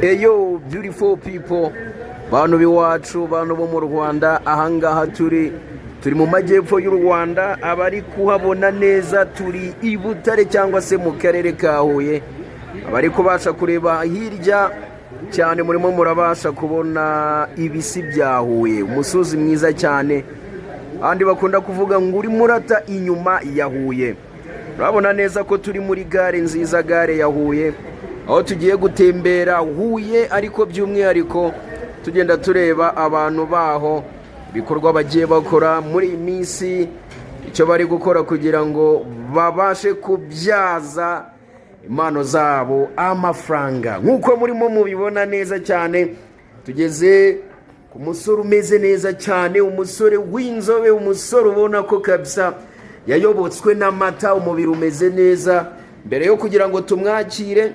Eyo, beautiful people, bantu b'iwacu, bantu bo mu Rwanda, ahangaha turi mu majyepfo y'u Rwanda. Abari kuhabona neza, turi i Butare cyangwa se mu karere ka Huye. Abari kubasha kureba hirya cyane, murimo murabasha kubona ibisi bya Huye, umusozi mwiza cyane. Ahandi bakunda kuvuga ngo urimo urata inyuma ya Huye. Urabona neza ko turi muri gare nziza, gare ya Huye, aho tugiye gutembera Huye, ariko by'umwihariko tugenda tureba abantu baho, ibikorwa bagiye bakora muri iyi minsi, icyo bari gukora kugira ngo babashe kubyaza impano zabo amafaranga. Nk'uko murimo mubibona neza cyane, tugeze ku musore umeze neza cyane, umusore w'inzobe, umusore ubona ko kabisa yayobotswe n'amata, umubiri umeze neza. Mbere yo kugira ngo tumwakire,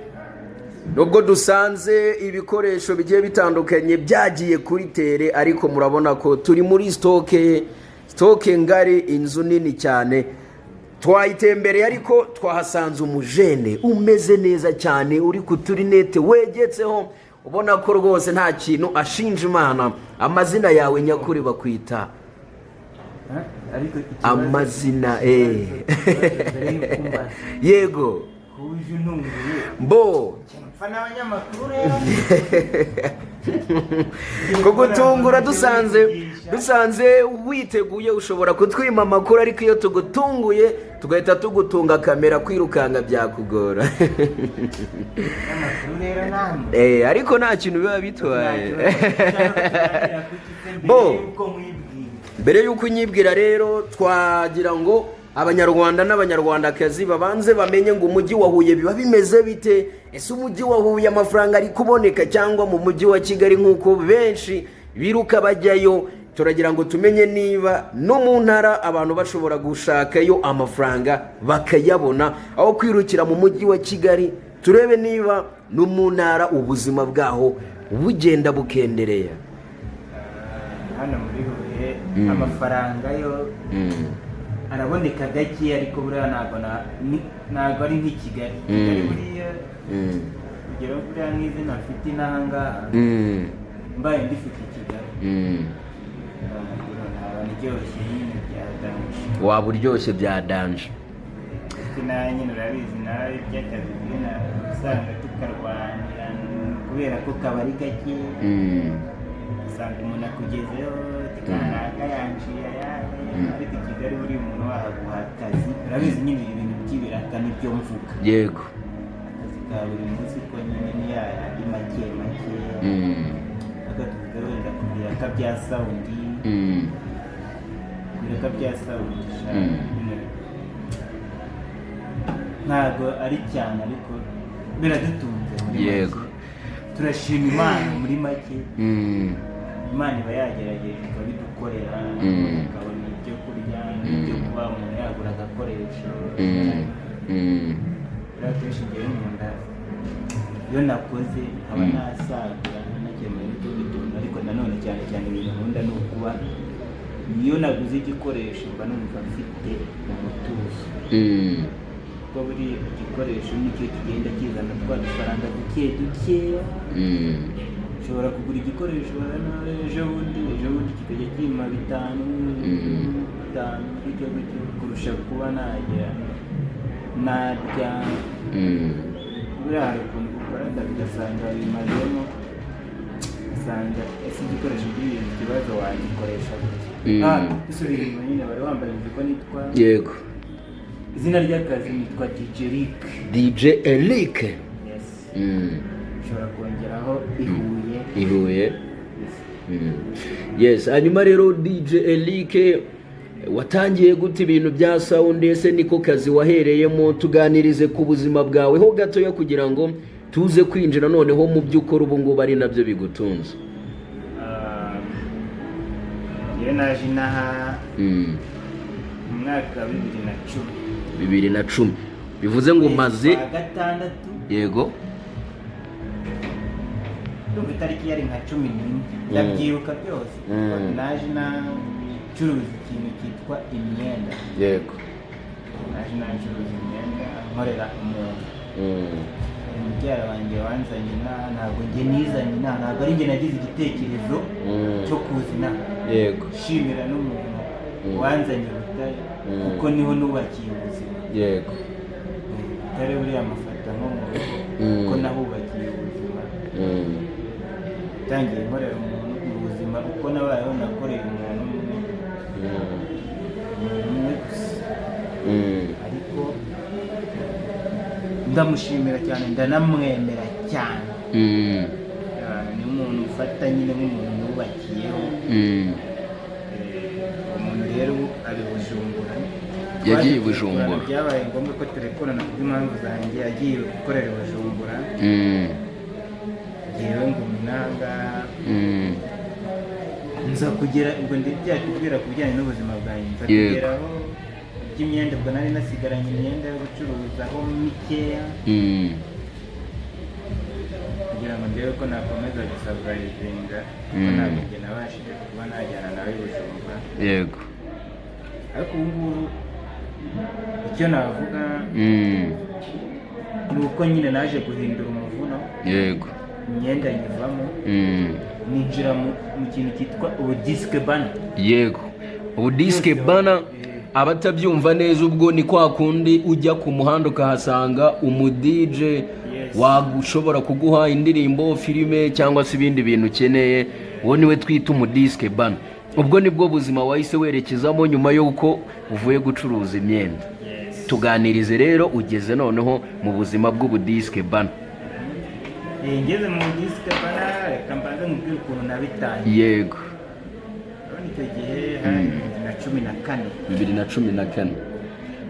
nubwo dusanze ibikoresho bigiye bitandukanye byagiye kuri terrain, ariko murabona ko turi muri stock, stock ngari, inzu nini cyane twayitembereye, ariko twahasanze umujene umeze neza cyane, uri ku turinete wegetseho, ubona ko rwose nta kintu ashinja Imana. Amazina yawe nyakuri bakwita? Ariko ikibazo Amazina, mbere y'uko umbaza, Yego. kuba uje untunguye, Mbo mfa n'abanyamakuru rero. Kugutungura dusanze witeguye, ushobora kutwima amakuru, ariko iyo tugutunguye tugahita tugutunga kamera, kwirukanga byakugora. Amakuru rero namwe. Ariko nta kintu biba bitwaye. Bo Bo. Yuko mwibwira. Mbere y'uko unyibwira rero, twagira ngo Abanyarwanda n'Abanyarwandakazi babanze bamenye ngo umujyi wa Huye biba bimeze bite? Ese umujyi wa Huye amafaranga ari kuboneka, cyangwa mu mujyi wa Kigali nk'uko benshi biruka bajyayo? Turagira ngo tumenye niba no mu ntara abantu bashobora gushakayo amafaranga bakayabona, aho kwirukira mu mujyi wa Kigali. Turebe niba no mu ntara ubuzima bwaho bugenda bukendereya. Hano muri Huye amafaranga yo araboneka gake, ariko buriya ntabwo ari nk'i Kigali. Kigali buriya, urugero, buriya nk'izina mfite inaha ngaha, mbaye ndifite i Kigali, naba ndyoshye nyine bya danger. Waba uryoshye bya danger. Ariko nawe nyine urabizi nawe iby'akazi bw'ina usanga tukarwanira kubera ko kaba ari gake. Usanga umuntu akugezeho kanaka yanciye ayahe, ariko i Kigali buriya umuntu wahaguha akazi, urabizi nyine ibintu by'ibiraka nibyo mvuga. Akazi ka buri munsi ko nyine ni yayandi make make, ariko tuvuge wenda ku biraka bya sound, ku biraka bya sound sha, nyine ntabwo ari cyane, ariko biradutunze muri make. Turashima Imana muri make. Imana iba yagerageje ikabidukorera, ukabona ibyo kurya n'ibyo kuba umuntu yagura agakoresho. Buriya akenshi ngewe nkunda iyo nakoze nkaba nasagura nakemuye n'utundi tuntu, ariko nanone cyane cyane ibintu nkunda ni ukuba iyo naguze igikoresho mba numva mfite umutuzo, kuko buri igikoresho nicyo kigenda kizana twa dufaranga duke dukeya. Ushobora kugura igikoresho ejo bundi, ejo bundi kikajya kimpa bitanu, bitanu, gutyo gutyo, kurusha kuba nagira narya. Buriya hari ukuntu ukora akazi ugasanga bimazemo, usanga ese igikoresho by'iyi ikibazo wagikoresha gutya. Ah, dusubira inyuma nyine, bari wambaye ko nitwa Yego. Izina ry'akazi nitwa DJ Eric. DJ Eric. Yes. Ushobora kongeraho i Huye. I Huye. Yes. Yes. Hanyuma rero, DJ Eric, watangiye gute ibintu bya sound? Ese niko kazi wahereyemo? Tuganirize ku buzima bwawe ho gatoya kugira ngo tuze kwinjira noneho mu byo ukora ubu ngubu ari nabyo bigutunze. Ah, njyewe naje inaha mu mwaka wa 2010. 2010, bivuze ngo umaze Kwa gatandatu. Yego. Ndumva itariki yari nka 14, ndabyibuka byose. Naje nacuruza ikintu cyitwa imyenda. Naje nacuruza imyenda nkorera umuntu. Mubyara wanjye wanzanye inaha. Ntabwo njye nizanye inaha, ntabwo ari njye nagize igitekerezo cyo kuza inaha. Shimira n'umuntu wanzanye i Butare, kuko niho nubakiye ubuzima. Butare buriya mufata nko mu rugo, kuko nahubakiye ubuzima. Tangiye nkorera umuntu mu buzima, uko nabayeho nakoreye umuntu umwe, umuntu umwe gusa. Ariko ndamushimira cyane, ndanamwemera cyane. Ni umuntu ufata nyine nk'umuntu nubakiyeho. Umuntu rero ari Bujumbura. Yagiye i Twaje Bujumbura. kurekurana, byabaye ngombwa ko turekurana kubw'impamvu zanjye, agiye gukorera i Bujumbura. Ngewe nguma inahangaha. Nza kugera ubwo ndi byakubwira ku bijyanye n'ubuzima bwanjye, nza kugeraho iby'imyenda, ubwo nari nasigaranye imyenda yo gucuruzaho mikeya, kugira ngo ndebe ko nakomeza gusurvivinga, kuko ntabwo njye nabashije kuba najyana nawe i Bujumbura. Ariko ubu ngubu icyo navuga ni uko nyine naje guhindura umuvuno, imyenda nyivamo, ninjira mu kintu cyitwa ubudisike bana. Yego, ubu disike bana, abatabyumva neza, ubwo ni kwa kundi ujya ku muhanda ukahasanga umu DJ ushobora kuguha indirimbo, filime cyangwa se ibindi bintu ukeneye, uwo niwe twita umudisike bana. Ubwo nibwo buzima wahise werekezamo nyuma y'uko uvuye gucuruza imyenda. Tuganirize rero, ugeze noneho mu buzima bw'ubudisike bana. Ngeze mu disike bana, reka mbanze nkubwire ukuntu nabitangiye. Urabona icyo gihe hari 2014. 2014,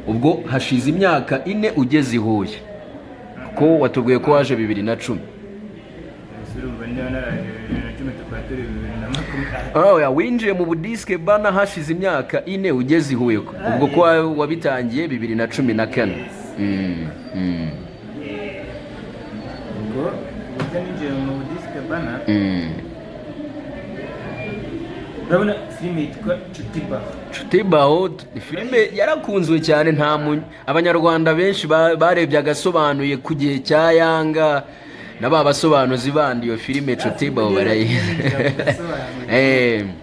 ubwo hashize imyaka 4 ugeze i Huye, kuko watubwiye ko waje 2010. Ese urumva niba naraje 2010, tukaba turi 2020? Oh, ya, winjiye mu budisike bana hashize imyaka 4 ugeze i Huye, ubwo ko wabitangiye 2014. Ubwo uburyo ninjiye mu disike bana, urabona filime yitwa Nshuti Baho? Nshuti Baho, filime yarakunzwe cyane, nta abanyarwanda benshi barebye agasobanuye ku gihe cya Yanga na ba basobanuzi bandi, iyo filime Nshuti Baho barayizi.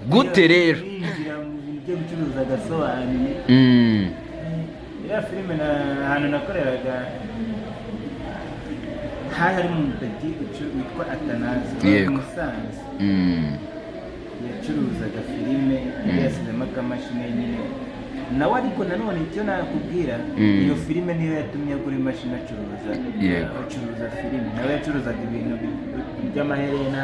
Gute rero? Ninjira mu bintu byo gucuruza agasobanuye, iriya filime ahantu nakoreraga hari harimo umupeti witwa Atanazi Musanze. Yacuruzaga filime, yari yasizemo akamashini nyine nawe. Ariko nanone icyo nakubwira, iyo filime niyo yatumye agura imashini, acuruza acuruza filime. Nawe yacuruzaga ibintu by'amaherena,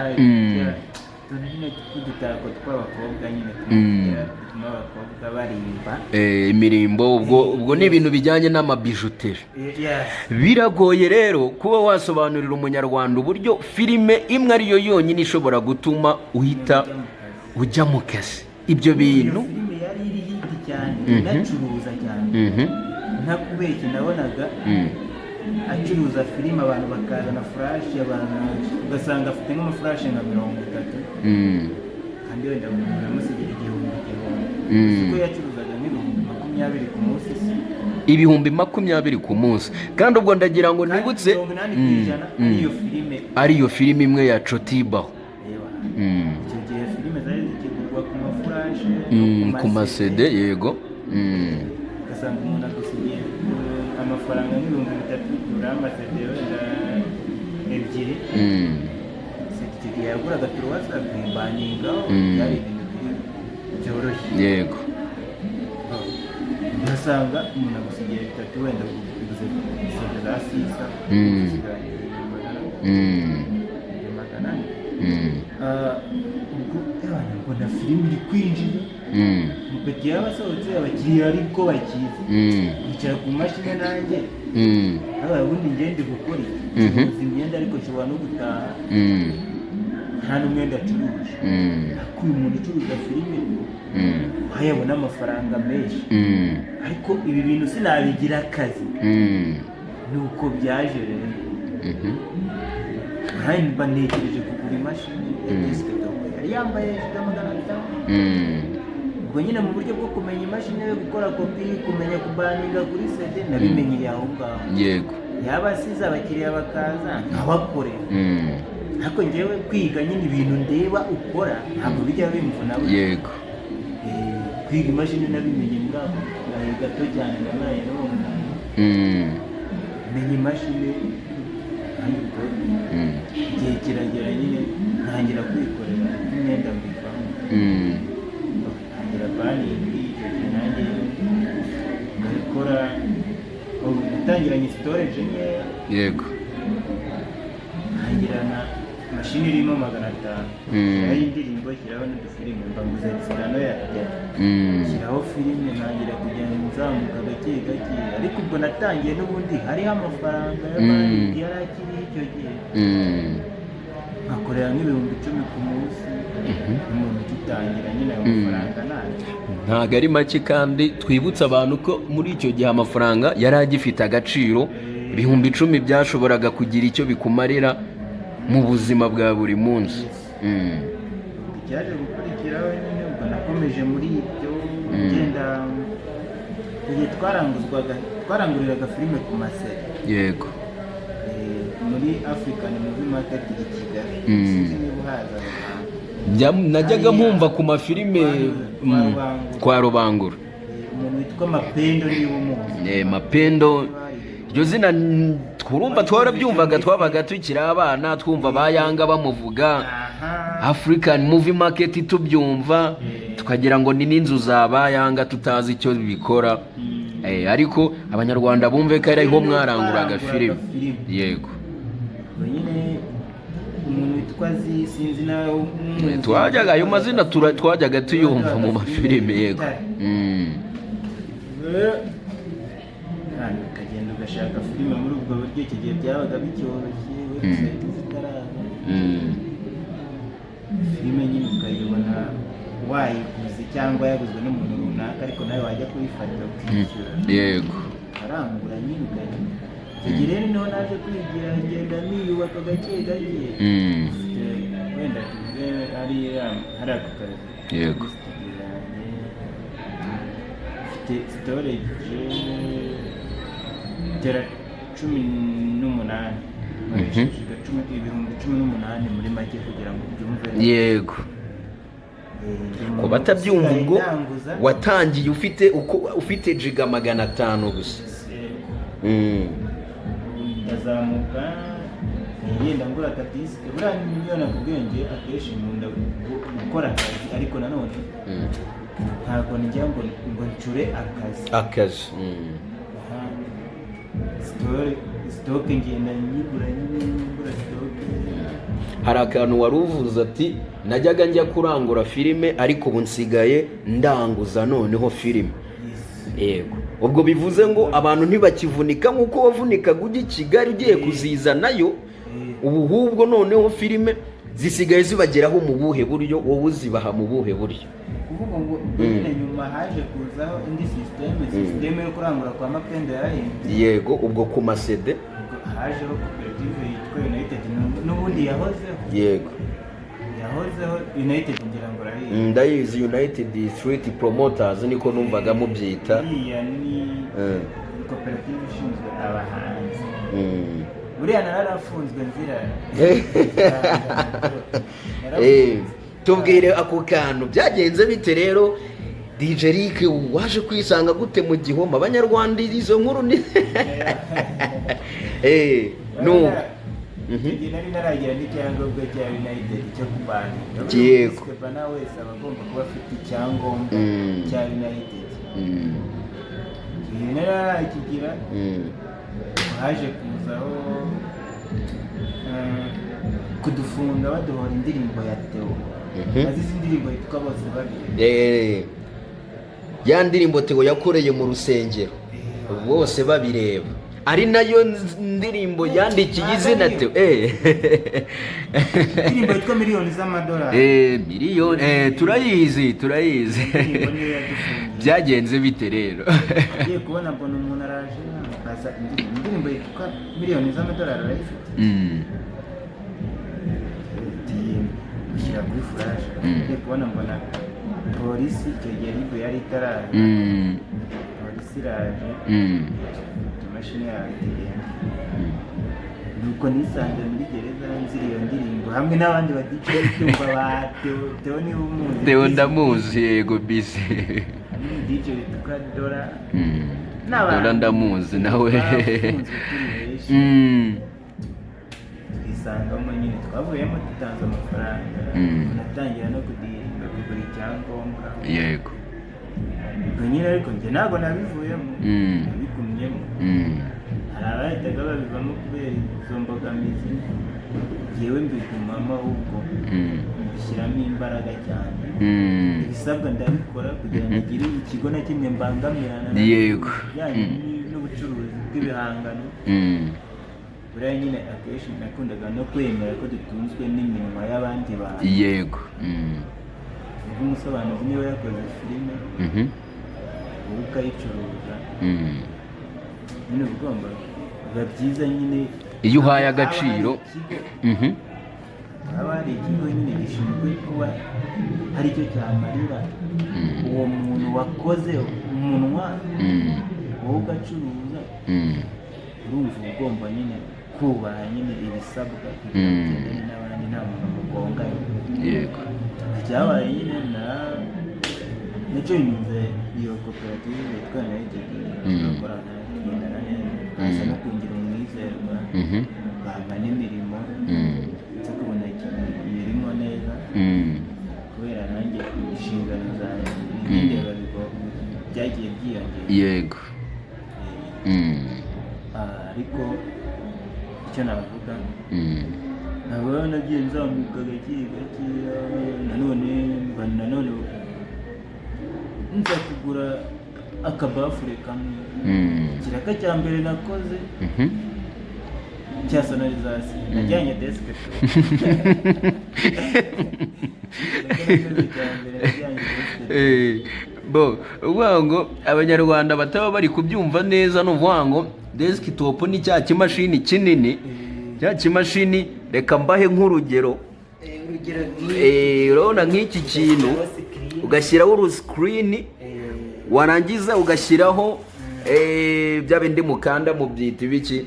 utuntu nyine tw'udutako tw'abakobwa nyine dutuma abakobwa barimba. Imirimbo, ubwo ni ibintu bijyanye n'amabijuteri. Yes. Biragoye rero kuba wasobanurira umunyarwanda uburyo filime imwe ariyo yonyine ishobora gutuma uhita Ujya mu kazi. ujya mu kazi, ibyo bintu. Iyo filime yari iri hit cyane, inacuruza cyane. Ntakubeshye, nabonaga acuruza filime, abantu bakazana flash, abantu ugasanga afite nk'amaflash nka 30, kandi wenda buri muntu amusigira igihumbi igihumbi. Uzi ko yacuruzaga nk'20,000 ku munsi se? 20,000 ku munsi, kandi ubwo ndagira ngo Kandi nibutse 80% ariyo filime. Ariyo filime imwe ya Cotibaho. Reba, icyo gihe filime zari zikigurwa ku maflash, ku maCD, yego. Ugasanga umuntu agusigiye amafaranga nk'3,000, ugura amaCD wenda ebyiri. Icyo gihe yaguraga turuwasa akayibaningaho. Byari ibintu byoroshye. Ugasanga umuntu agusigiye bitatu, wenda uguze CD za sisa, usigaranye 400, 400. Ubwo ebana mbona filime iri kwinjiza, umupeti yaba asohotse abakiriya ariko bakizi, yicara ku mashini nanjye, habaye ubundi ngende gukora iki? Ncuruza imyenda, ariko nshobora no gutaha nta n'umwenda acuruje. Ariko uyu muntu ucuruza filime wayabona amafaranga menshi, ariko ibi bintu sinabigira akazi. Ni uko byaje rero. Nanjye mba ntekereje kugura imashini ya disike dope, yari yambaye hejuru ya 500. Ubwo nyine mu buryo bwo kumenya imashini yo gukora kopi, kumenya kubaninga kuri CD, nabimenyeye aho ngaho. Yaba asize abakiriya bakaza nkabakorera. Ariko ngewe kwiga nyine ibintu ndeba ukora ntabwo bijya bimvuna burya. Kwiga imashini nabimenye muri ako gahe gato cyane namaranye n'uwo muntu. Menya imashini kandi ubwo igihe kiragera nyine ntangira kwikorera imyenda mbivamo. Ntangira burning, icyo gihe nanjye ndabikora. Ubu natangiranye storage nkeya. Ntangira na mashini irimo 500. Shyiraho indirimbo, shyiraho n'udufilime, mba nguze sitano ya shyiraho filime, ntangira kugenda nzamuka gake gake. Ariko ubwo natangiye n'ubundi hariho amafaranga ya banki yari akiriho icyo gihe. Nkakorera nk'10,000 ku munsi, umuntu ugitangira nyine ayo mafaranga ntayo. Ntabwo ari make, kandi twibutse abantu ko muri icyo gihe amafaranga yari agifite agaciro. 10,000 byashoboraga kugira icyo bikumarira mu buzima bwa buri munsi. Icyaje gukurikiraho nyine, ubwo nakomeje muri ibyo ngenda. Igihe twaranguzwaga, twaranguriraga filime ku maseri. Muri African Movie Market i Kigali. Sinzi niba uhaza aho hantu. Najyaga mpumva ku mafilime. Kwa Rubangura. Kwa Rubangura. Umuntu witwa Mapendo niba umuzi. Mapendo, iryo zina twurumva twarabyumvaga, twabaga tukiri abana twumva bayanga bamuvuga. African Movie Market tubyumva tukagira ngo ni n'inzu za bayanga, tutazi icyo bikora. Ariko Abanyarwanda bumve ko ariho mwaranguraga filime. Filime. Ubwo nyine umuntu witwa Zi, sinzi nawe umuzi. Twajyaga ayo mazina twajyaga tuyumva mu mafilime, yego. Hanyuma ukagenda ugashaka filime muri ubwo buryo. Icyo gihe byabaga bicyoroshye, website zitaraza. Filime nyine ukayibona wayiguze cyangwa yaguzwe n'umuntu runaka, ariko nawe wajya kuyifata ukishyura. Arangura nyine ukajya. Icyo gihe rero niho naje kwigira, ngenda niyubaka gake gake. Mfite, wenda tuvuge hariya hari ako kazi muri studio yanjye mfite storage tera 18, nkoresheje 18,000 muri make kugira ngo ubyumve. Ndi Ku umuntu batabyumva, usigaye ubwo ndanguza. watangiye ufite uko ufite giga 500 gusa. Yego. Ndazamuka ngenda ngura akadisike. Buriya niyo nakubwiye, nge akenshi nkunda gukora akazi, ariko nanone ntabwo njya ngo ncure akazi. Akazi. Aha. Stock ngenda nyigura nyine, ngura stock. Hari akantu wari uvuze ati: "Najyaga njya kurangura filime, ariko ubu nsigaye ndanguza noneho filime." Yego, ubwo bivuze ngo abantu ntibakivunika nk'uko wavunikaga ujya i Kigali ugiye kuzizanayo. Ubu ahubwo noneho filime zisigaye zibageraho mu buhe buryo? Wowe uzibaha mu buhe buryo? Kuvuga ngo ubwo nyine nyuma haje kuzaho indi système yo kurangura kwa Mapendo yarahindutse. Yego, ubwo ku masede. Ubwo hajeho koperative yitwa United, n'ubundi yahozeho. Yahozeho United, ngira ngo urayizi. Ndayizi, United Street Promoters niko numvaga mubyita. Iriya ni koperative ishinzwe abahanzi. Buriya nararafunzwe nzira. Tubwire ako kantu, byagenze bite rero? DJ Rick waje kwisanga gute mu gihoma? Abanyarwanda izo nkuru ni no. Igihe nari naragira n'icyangombwa cya United cyo kubaninga. Bana wese aba agomba kuba afite icyangombwa cya United. Igihe nari narakigira, haje kuzaho kudufunga baduhora indirimbo ya Theo. Azize indirimbo yitwa Bose Babiri. Ya ndirimbo Theo yakoreye mu rusengero bose babireba, ari nayo ndirimbo yandikiye izina Theo. Indirimbo yitwa Miliyoni z'amadolari. Miliyoni, turayizi, turayizi. Indirimbo niyo yadufungiye. Byagenze bite rero? Ngiye kubona mbona umuntu araje aza indirimbo yitwa Miliyoni z'amadolari urayifite? Ati ushyira kuri flash. Ngiye kubona mbona polisi, icyo gihe RIB yari itaraza. Polisi iraje, imashini yawe itigenda. Nuko nisanze muri gereza nzira iyo ndirimbo hamwe n'abandi ba DJ cyumva ba Theo. Theo niba umuzi. Theo ndamuzi, yego, bisi. Hari umu DJ witwa Dora n'abandi. Dora ndamuzi nawe. Twafunzwe turi benshi, twisangamo nyine twavuyemo dutanze amafaranga, tunatangira no kudirinda kugura icyangombwa. Ubwo nyine ariko njye ntabwo nabivuyemo, nabigumyemo. Hari abahitaga babivamo kubera izo mbogamizi, njyewe mbigumamo, ahubwo mbishyiramo imbaraga cyane. Ibisabwa ndabikora kugira ngo ngire ikigo na kimwe mbangamirana nacyo mu bijyanye n'ubucuruzi bw'ibihangano. Buriya nyine akenshi nakundaga no kwemera ko dutunzwe n'iminwa y'abandi bantu. Ubwo umusobanuzi niba yakoze filime, wowe ukayicuruza, nyine uba ugomba, biba byiza nyine Iyo uhaye haba hari agaciro. Haba hari ikigo nyine gishinzwe kuba hari icyo cyamarira uwo muntu wakoze umunwa, wowe ugacuruza. Urumva uba ugomba nyine kubaha nyine ibisabwa kugira ngo ugendane n'abandi, nta muntu mugonganye. Icyabaye nyine najoininze iyo koperative yitwa United, turakorana, tugendana neza, baza no kungira umwizerwa, bampa n'imirimo, ndetse kubona imirimo neza, kubera nanjye inshingano zanjye ibindeba byagiye byiyongera. Ariko icyo navuga, ntabwo rero nagiye nzamuka gake gakeya, nanone mba nanone nza kugura akabafure kamwe. Ikiraka cya mbere nakoze cya sonorisation, najyanye desktop. Ikiraka nakoze cya mbere, najyanye desktop. Bo uvuga ngo Abanyarwanda bataba bari kubyumva neza, ni ukuvuga ngo desktop ni cya kimashini kinini, cya kimashini, reka mbahe nk'urugero. Urugero. Urabona nk'iki kintu, ugashyiraho urusikirini, warangiza ugashyiraho bya bindi mukanda, mubyita ibiki?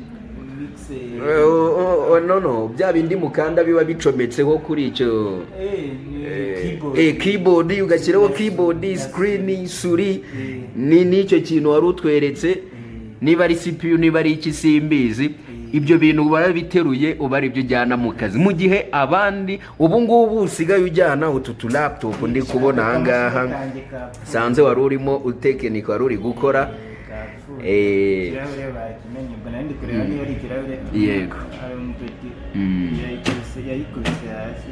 Oh, no, bya bindi mukanda biba bicometseho kuri icyo keyboard, ugashyiraho keyboard, screen, souris, ni n'icyo kintu wari utweretse, niba ari CPU, niba ari iki simbizi. Ibyo bintu barabiteruye, uba ari byo ujyana mu kazi, mu gihe abandi ubu ngubu usigaye ujyana utu tu laptop ndi kubona aha ngaha. Sanze wari urimo utekinika, wari uri gukora. Ikirahure bakimenye, ubwo nari ndi kureba niba ari ikirahure. Hari umupeti yayikubise hasi,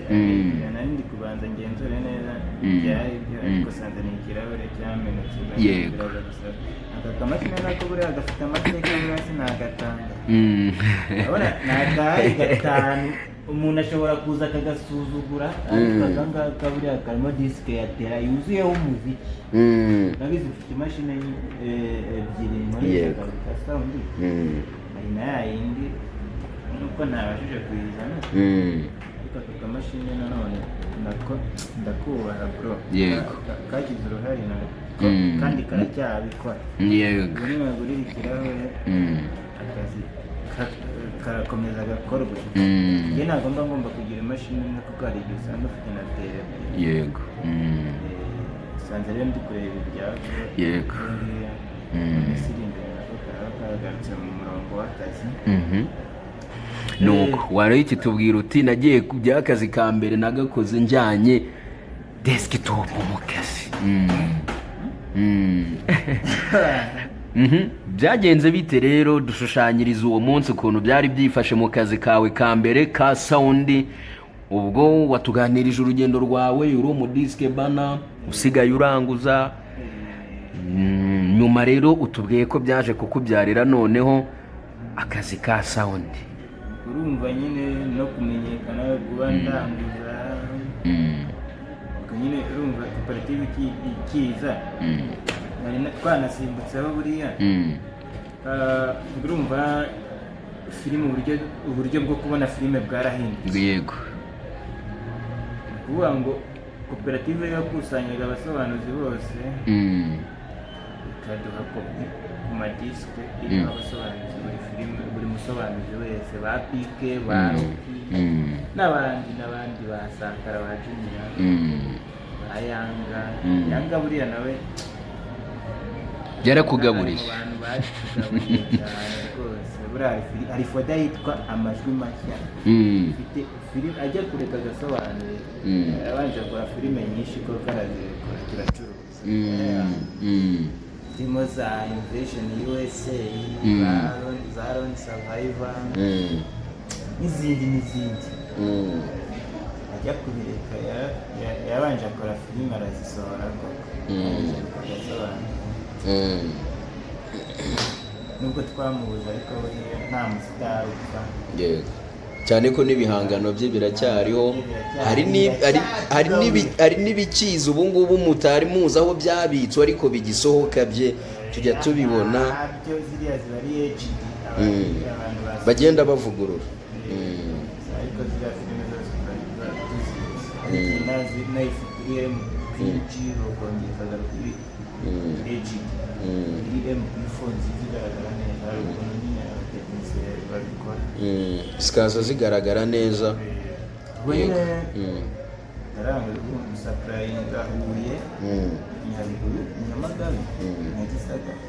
nari ndi kubanza ngenzure neza byari byo, ariko sanze ni ikirahure cyamenetse. Biraza gusa aka kamashini nako buriya gafite amateka, buriya sinagatanga. Urabona ni akahe gatanu umuntu ashobora kuza akagasuzugura, ariko aka ngaka buriya karimo disike ya tera yuzuyeho umuziki. Urabizi mfite imashini ebyiri nkoresha akazi ka sound. Hari na ya yindi nuko ntabashije kuyizana, ariko aka kamashini nanone nako ndakubaha bro. Kagize uruhare nako, kandi karacyabikora. Ubwo nibagurira ikirahure, akazi karakomeza gakorwe. Njye ntabwo mba ngomba kugira imashini imwe, kuko hari igihe usanga ufite na tera ebyiri. Usanze rero ndi kureba ibyabo buriya mu minsi iri imbere nako karaba kagarutse mu murongo w'akazi. Nuko wari tubwira uti nagiye ku by'akazi ka mbere nagakoze njyanye desktop mu kazi. Byagenze bite rero? Dushushanyiriza uwo munsi ukuntu byari byifashe mu kazi kawe ka mbere ka sound. Ubwo watuganirije urugendo rwawe uri umudisike bana, usigaye uranguza. Nyuma rero utubwiye ko byaje kukubyarira noneho akazi ka sound. Urumva nyine no kumenyekana, kuba ndanguza, ubwo nyine urumva koperative ikiza, nari twanasimbutseho buriya. Urumva filime, uburyo bwo kubona filime bwarahindutse. Ni ukuvuga ngo koperative yakusanyaga abasobanuzi bose, ikaduha kopi ku madisike iriho abasobanuzi, buri filime, buri umusobanuzi wese, ba Pike, ba Roki, n'abandi n'abandi, ba Sankara, ba Junior, ba Yanga. Yanga buriya nawe Yarakugaburiye. mu bantu batugaburiye cyane rwose. Buriya hari folder yitwa Amajwi Mashya, ifite filime ajya kureka agasobanuye. Yabanje akora filime nyinshi koko, arazirekura, turacuruza. Zirimo za Invasion USA, za Lone Survivor, n'izindi n'izindi. Ajya kubireka yabanje akora filime, arazisohora koko, arazireka agasobanura. Nubwo twamubuze, ariko buriya nta musitari upfa. Yego, cyane ko n'ibihangano bye biracyariho. Hari n'ibikiza ubu ngubu mutari muzi aho byabitswe, ariko bigisohoka bye tujya tubibona. Ntabyo, ziriya ziba ari HD. Abantu Bagenda bavugurura. Ariko ziriya filime zose tuba tuzizi, ariko nayifite iri MPG, bakongera ikagaruka iri HD, iri MP4 nziza igaragara neza. Hari ukuntu nyine abatekinisiye babikora. Zikaza zigaragara neza. Ubwo nyine ndaranga gusupplyinga Huye, Nyaruguru, Nyamagabe na Gisagara.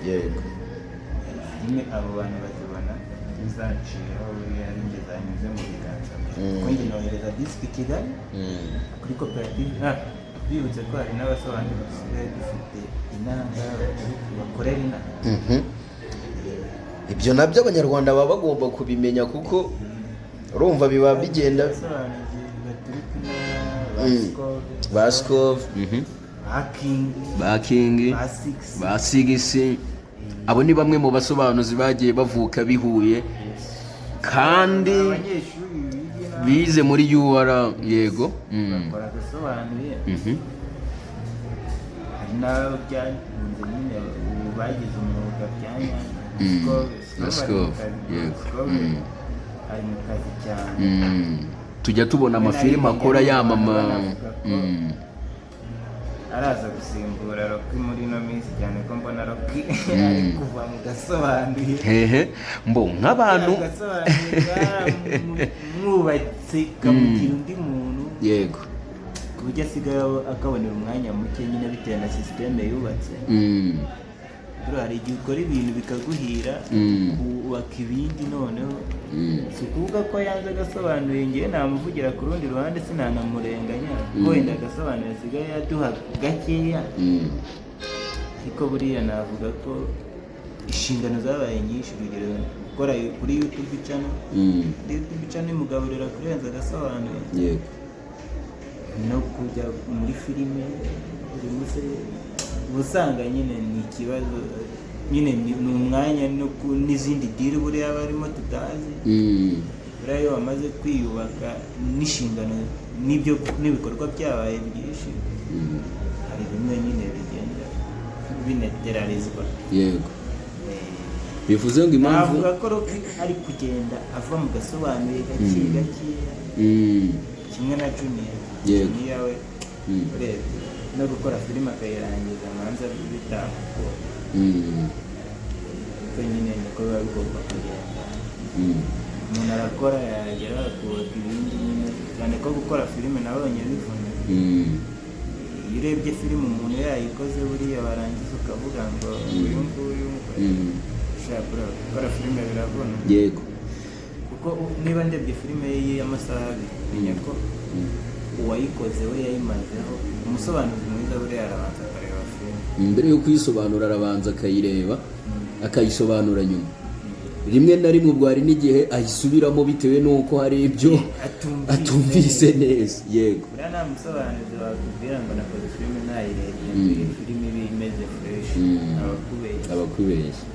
Filime abo bantu bazibona zaciyeho, buriya ari njye zanyuze mu biganza bye, kuko njye nohereza disiki i Kigali kuri koperative. Bibutse ko hari n'abasobanuzi dusigaye dufite inanga bakorera inaha. Ibyo nabyo Abanyarwanda baba bagomba kubimenya, kuko urumva biba bigenda. Abasobanuzi baturuka inaha, ba Skov, Ba Skov, ba King, ba King, ba Six, ba Sigisi. Abo ni bamwe mu basobanuzi bagiye bavuka bihuye kandi abanyeshuri biga inaha, bize muri UR, yego. Bakora agasobanuye. Hari n'abo byakunze nyine, ubu bagize umwuga bya nyabyo. Skov, yego. Ari mu kazi cyane. Tujya tubona amafilime akora yamama. Araza gusimbura Rocky muri ino minsi, cyane ko mbona Rocky ari kuva mu gasobanuye. Hehe, mbo nk'abantu Agasobanuye karamwubatse, kamugira undi muntu, ku buryo asigaye akabonera umwanya muke nyine, bitewe na sisiteme yubatse. Buriya hari igihe ukora ibintu bikaguhira, kubaka ibindi noneho. Si ukuvuga ko yanze agasobanuye, ngewe namuvugira ku rundi ruhande, sinanamurenganya, kuko wenda agasobanuye asigaye aduha gakeya, ariko buriya navuga ko inshingano zabaye nyinshi. Urugero, gukora kuri YouTube channel, kuri YouTube channel imugaburira kurenza agasobanuye, no kujya muri filime buri munsi, uba usanga nyine ni ikibazo nyine, ni umwanya no n'izindi deal buriya barimo tutazi. Buriya iyo wamaze kwiyubaka n'inshingano n'ibyo n'ibikorwa byabaye byinshi, hari bimwe nyine bigenda bineterarizwa. Yego, bivuze ngo impamvu Navuga ko Rocky ari kugenda ava mu gasobanuye gake gakeya, kimwe na Junior. Junior we, urebye no gukora filime akayirangiza manza bitamukora, ariko nyine niko biba bigomba kugenda. Umuntu arakora, yagera akubaka ibindi nyine, cyane ko gukora filime nabonye bivuna. Iyo urebye filime umuntu yayikoze, buriya warangiza ukavuga ngo uyu nguyu ushaka gukora filime biravuna, kuko niba ndebye filime ye y'amasaha 2, menya ko uwayikoze we yayimazeho. Umusobanuzi mwiza buriya arabanza akareba filime. Mbere yo kuyisobanura arabanza akayireba, akayisobanura nyuma. Rimwe na rimwe ubwo hari n'igihe ayisubiramo bitewe n'uko hari ibyo atumvise atumvise neza, yego. Buriya nta musobanuzi wakubwira ngo nakoze filime nayirebye, filime iba imeze fresh, abakubeshya. Abakubeshya.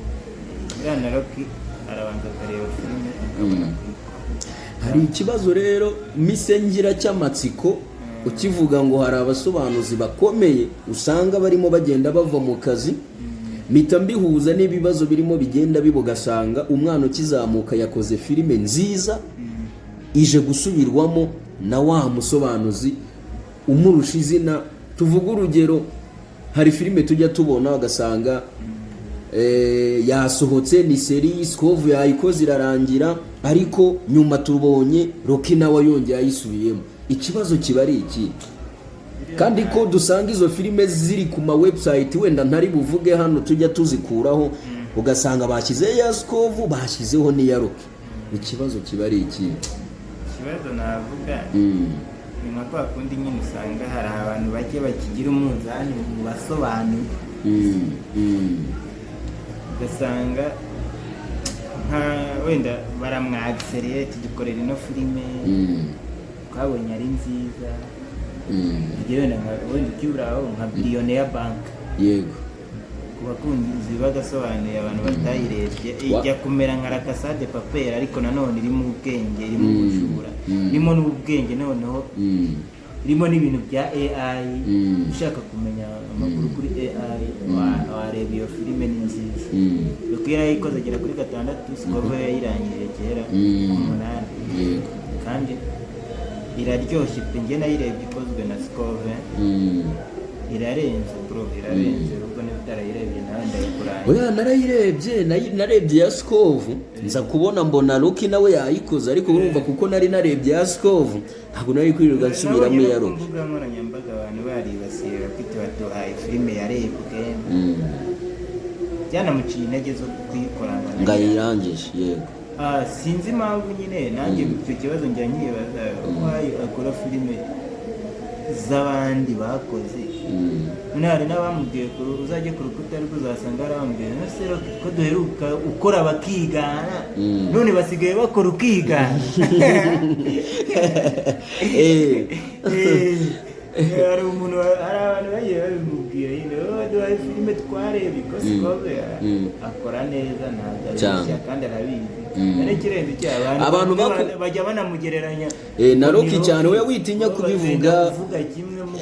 Buriya na Rocky arabanza akareba filime, akabona kuyikora. Hari ikibazo rero mise ngira cy'amatsiko. Ukivuga ngo hari abasobanuzi bakomeye usanga barimo bagenda bava mu kazi, mpita mbihuza n'ibibazo birimo bigenda biba, ugasanga umwana ukizamuka yakoze filime nziza, ije gusubirwamo na wa musobanuzi umurusha izina. Tuvuge urugero, hari filime tujya tubona ugasanga Yasohotse ni série, Sikovu yayikoze irarangira, ariko nyuma tubonye Rocky nawe yongeye ayisubiyemo. Ikibazo kiba ari iki? Kandi ko dusanga izo filime ziri ku ma website, wenda ntari buvuge hano, tujya tuzikuraho, ugasanga bashyizeho iya Sikovu, bashyizeho n'iya Rocky. Ikibazo kiba ari iki? Ikibazo navuga ni nka kwa kundi nyine usanga hari abantu bake bakigira umunzani mu basobanuye, ugasanga nka wenda baramwagiseriye, tudukorera ino filime, twabonye ari nziza. Tugiye wenda nka wenda ukiburaho nka Billionaire Bank. Ku bakunzi bagasobanuye, abantu batayirebye, ijya kumera nka La Casa de Papel, ariko nanone irimo ubwenge, irimo ubujura, irimo n'ubwenge, noneho irimo n'ibintu bya AI. Ushaka kumenya amakuru kuri AI, wareba iyo filime, ni nziza. Kuko iyo yarayikoze agera kuri gatandatu, Sikova yayirangije kera ku munani. Kandi iraryoshye pe. Njye nayirebye ikozwe na Sikove. Irarenze bro, irarenze. Ubwo niba utarayirebye nawe ndayikurangira. Oya, narayirebye, narebye ya Sikovu, nza kubona mbona Rocky nawe yayikoze, ariko urumva kuko nari narebye ya Sikovu, ntabwo nari kwirirwa nsubiramo Nabonye iya no ku Rocky. mbuga nkoranyambaga abantu baribasiye bafite, baduhaye filime yarebwe, byanamuciye intege zo kuyikora ngo Ngayirangije, yego. Ah, sinzi impamvu nyine, nanjye icyo kibazo njya nkibaza, why akora filime z'abandi bakoze. None hari n'abamubwiye, uzajye ku rukuta rwe uzasanga hari abamubwiye: "None se Rocky, ko duheruka ukora bakigana, none basigaye bakora ukigana?" Hari umuntu, hari abantu bagiye babimubwira nyine: "Wowe waduhaye filime twarebye." Ko Sikove akora neza, ntabwo Cyane. abeshya kandi arabizi. None ikirenze icyo, abantu Abantu bamwe bajya banamugereranya Na ngo Rocky ni cyane, Rocky. we witinya Bo kubivuga. bagenda kuvuga kimwe mu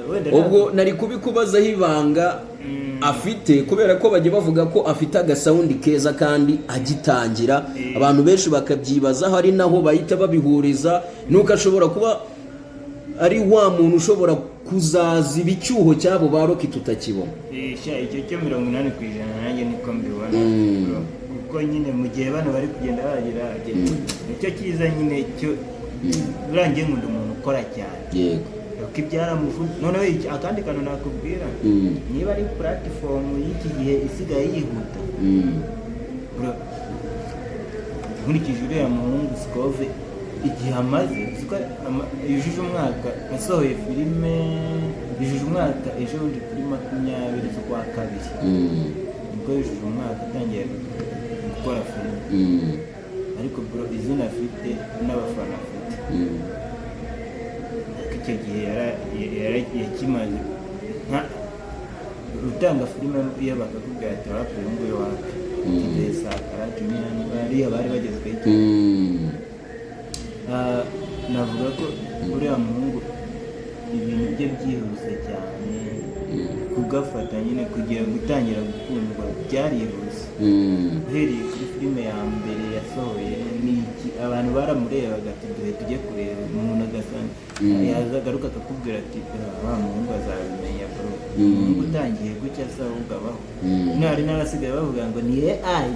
wenda Ubwo nari kubikubazaho ibanga afite, kubera ko bajya bavuga ko afite agasound keza kandi agitangira, abantu benshi bakabyibazaho, ari naho bahita babihuriza nuko ashobora kuba ari wa muntu ushobora kuzaziba icyuho cy'abo ba Rocky tutakibona. Sha, icyo cyo 80% nanjye niko mbibona, bro. Kuko nyine mu gihe bano bari kugenda bagira, nicyo cyiza nyine cyo urangiye. Nkunda umuntu ukora cyane. Rocky byaramuvuze. Noneho akandi kantu nakubwira, niba ari platform y'iki gihe isigaye yihuta, bro, nkurikije uriya muhungu Sikove igihe amaze, uzi ko yujuje umwaka asohoye filime? Yujuje umwaka ejo bundi kuri 20 z'ukwa kabiri, nibwo yujuje umwaka atangiye gukora filime. Ariko bro, izina afite n'abafana afite, kuko icyo gihe yakimaze nka utanga filime, iyo bakakubwira ati: "Wapi, uyu nguyu wapi?" Kigihe Sakara Junior bariya bari bagezweho icyo. Ah, navuga ko uriya muhungu ibintu bye byihuse cyane kugafata nyine, kugira gutangira gukundwa byarihuse. Uhereye kuri filime ya mbere yasohoye, ni iki, abantu baramurebaga ati: "Duhe tujye kureba." Umuntu agasanga yaza agaruka akakubwira ati: "Ah, wa muhungu azabimenya bro." Umuhungu utangiye gutya se ahubwo abaho? None hari n'abasigaye bavuga ngo ni AI.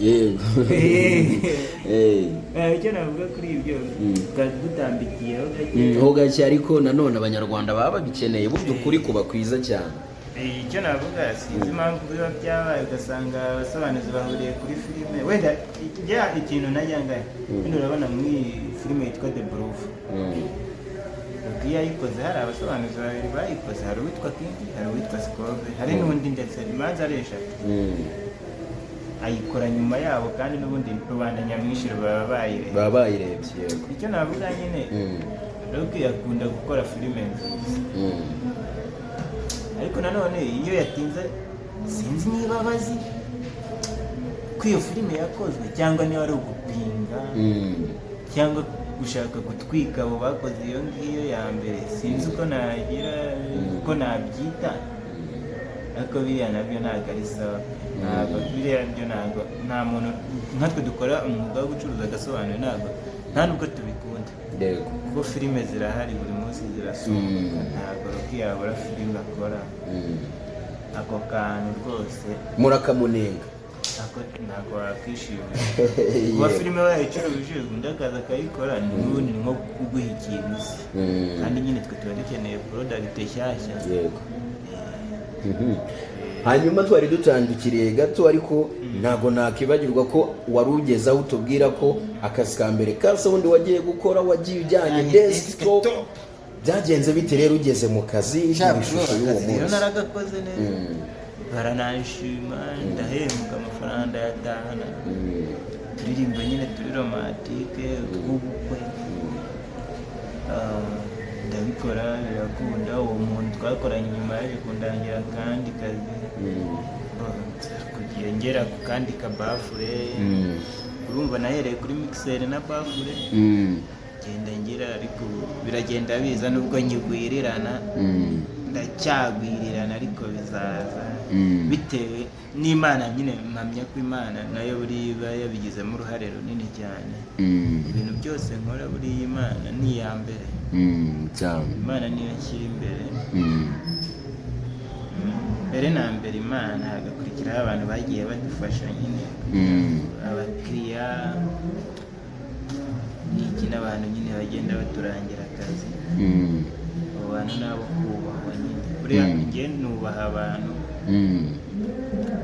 Yego. Icyo navuga kuri ibyo, twari dutambikiyeho gake. Ho gake, ariko nanone Abanyarwanda baba babikeneye. Burya ukuri kuba kwiza cyane. Icyo navuga, sinzi impamvu biba byabaye, ugasanga abasobanuzi bahuriye kuri filime. Wenda ijya ikintu najyangaye, wenda urabona muri iyi filime yitwa The Proof, iyo yayikoze hari abasobanuzi babiri bayikoze: hari uwitwa King, hari uwitwa Sikove, hari n'undi, ndetse imanza ari eshatu. Ayikora nyuma yabo, kandi n'ubundi rubanda nyamwinshi baba bayirebye. Baba bayirebye, yego. Icyo navuga nyine, Rocky akunda gukora filime nziza, ariko nanone iyo yatinze, sinzi niba bazi ko iyo filime yakozwe, cyangwa niba ari ugupinga, cyangwa gushaka gutwika abo bakoze iyo ngiyo ya mbere. Sinzi uko nagira, uko nabyita, ariko biriya nabyo ntabwo ari sawa pe. Ntabwo biriya byo, ntabwo nta muntu nkatwe dukora umwuga wo gucuruza agasobanuye, ntabwo nta nubwo tubikunda, kuko filime zirahari, buri munsi zirasohoka. Ntabwo Rocky yabura filime akora. Ako kantu rwose Murakamunenga. Ako ntabwo wakwishimira kuba filime bayicuruje, undi akaza akayikora, n'ubundi ni nko kuguha ikintu uzi. Kandi nyine twe tuba dukeneye product nshyashya. Yego. Hanyuma twari dutandukiriye gato, ariko ntabwo nakibagirwa ko wari ugeze aho utubwira ko akazi ka mbere ka sound wagiye gukora, wagiye ujyanye Ujyanye desktop. desktop. Byagenze bite rero ugeze mu kazi, mu ishusho y'uwo Akazi rero munsi? naragakoze neza, barananshima, ndahembwa, amafaranga ndayatahana. Turirimba nyine turi romantique tw'ubukwe. Ah, ndabikora birakunda. Uwo muntu twakoranye nyuma yaje kundangira akandi kazi. Kugira ngera ku kandi kabaffle. Urumva nahereye kuri mixer na baffle, genda ngira, ariko ubu biragenda biza nubwo nkigwirirana. Ndacyagwirirana ariko bizaza bitewe n'Imana nyine. Mpamya ko Imana nayo buriya iba yabigizemo uruhare runini cyane. Ibintu byose nkora, buriya Imana ni iya mbere. Cyane. Imana niyo nshyira imbere. Mbere na mbere Imana, hagakurikiraho abantu bagiye badufasha nyine, abakiriya n'iki, n'abantu nyine bagenda baturangira akazi. Abo bantu ni abo kubahwa nyine buriya. Njye nubaha abantu.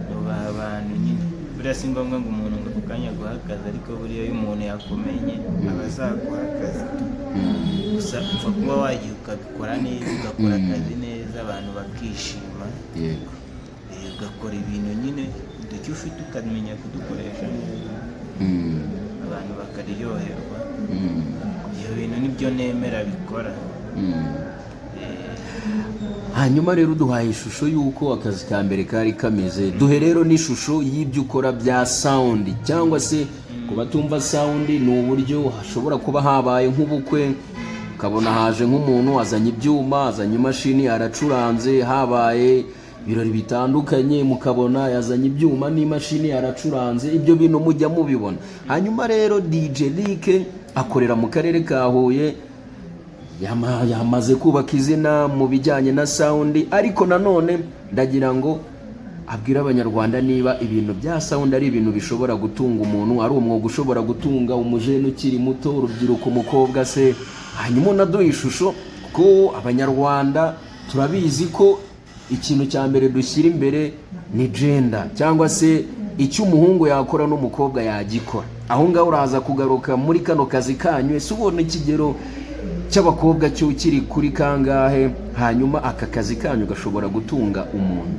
Nubaha abantu nyine. Buriya si ngombwa ngo umuntu ngo ako kanya aguhe akazi, ariko buriya iyo umuntu yakumenye aba azaguha akazi. Gusa upfa kuba wagiye ukabikora neza, ugakora akazi neza, abantu bakishima. Ugakora ibintu nyine, uduke ufite ukamenya kudukoresha neza, abantu bakaryoherwa. Ibyo bintu nibyo nemera bikora. Hanyuma rero uduhaye ishusho y'uko akazi ka mbere kari kameze. Duhe rero n'ishusho y'ibyo ukora bya sound, cyangwa se ku batumva sound, ni uburyo hashobora kuba habaye nk'ubukwe, ukabona haje nk'umuntu azanye ibyuma, azanye imashini, aracuranze. Habaye ibirori bitandukanye, mukabona yazanye ibyuma n'imashini, aracuranze. Ibyo bintu mujya mubibona. Hanyuma rero DJ Lick akorera mu karere ka Huye, yamaze kubaka izina mu bijyanye na sound, ariko nanone ndagira ngo abwire Abanyarwanda niba ibintu bya sound ari ibintu bishobora gutunga umuntu, ari umwuga ushobora gutunga umujene ukiri muto, urubyiruko, umukobwa se. Hanyuma unaduha ishusho, kuko Abanyarwanda turabizi ko ikintu cya mbere dushyira imbere ni gender, cyangwa se icyo umuhungu yakora n'umukobwa yagikora. Aho ngaho uraza kugaruka muri kano kazi kanyu. Ese ubona ikigero cy'abakobwa cyo kiri kuri kangahe? Hanyuma aka kazi kanyu gashobora gutunga umuntu?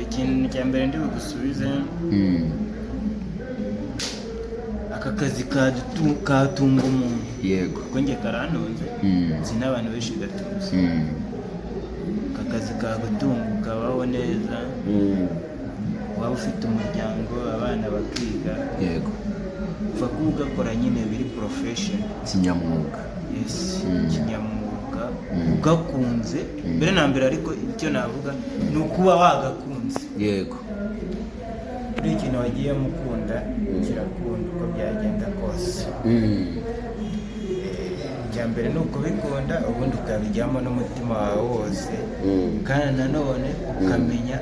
Ikintu cya mbere ndi bugusubize, aka kazi katunga umuntu. Kuko njye karantunze. Nzi n'abantu benshi gatunze. Aka kazi kagutunga ukabaho neza, waba ufite umuryango, abana bakiga. Upfa kuba ugakora nyine biri profession. Kinyamwuga. Yes, kinyamwuga, ugakunze mbere na mbere. Ariko icyo navuga ni ukuba wagakunze. Buri ikintu wagiyemo ukunda kirakunda uko byagenda kose. Icya mbere ni ukubikunda, ubundi ukabijyamo n'umutima wawe wose. Kandi nanone ukamenya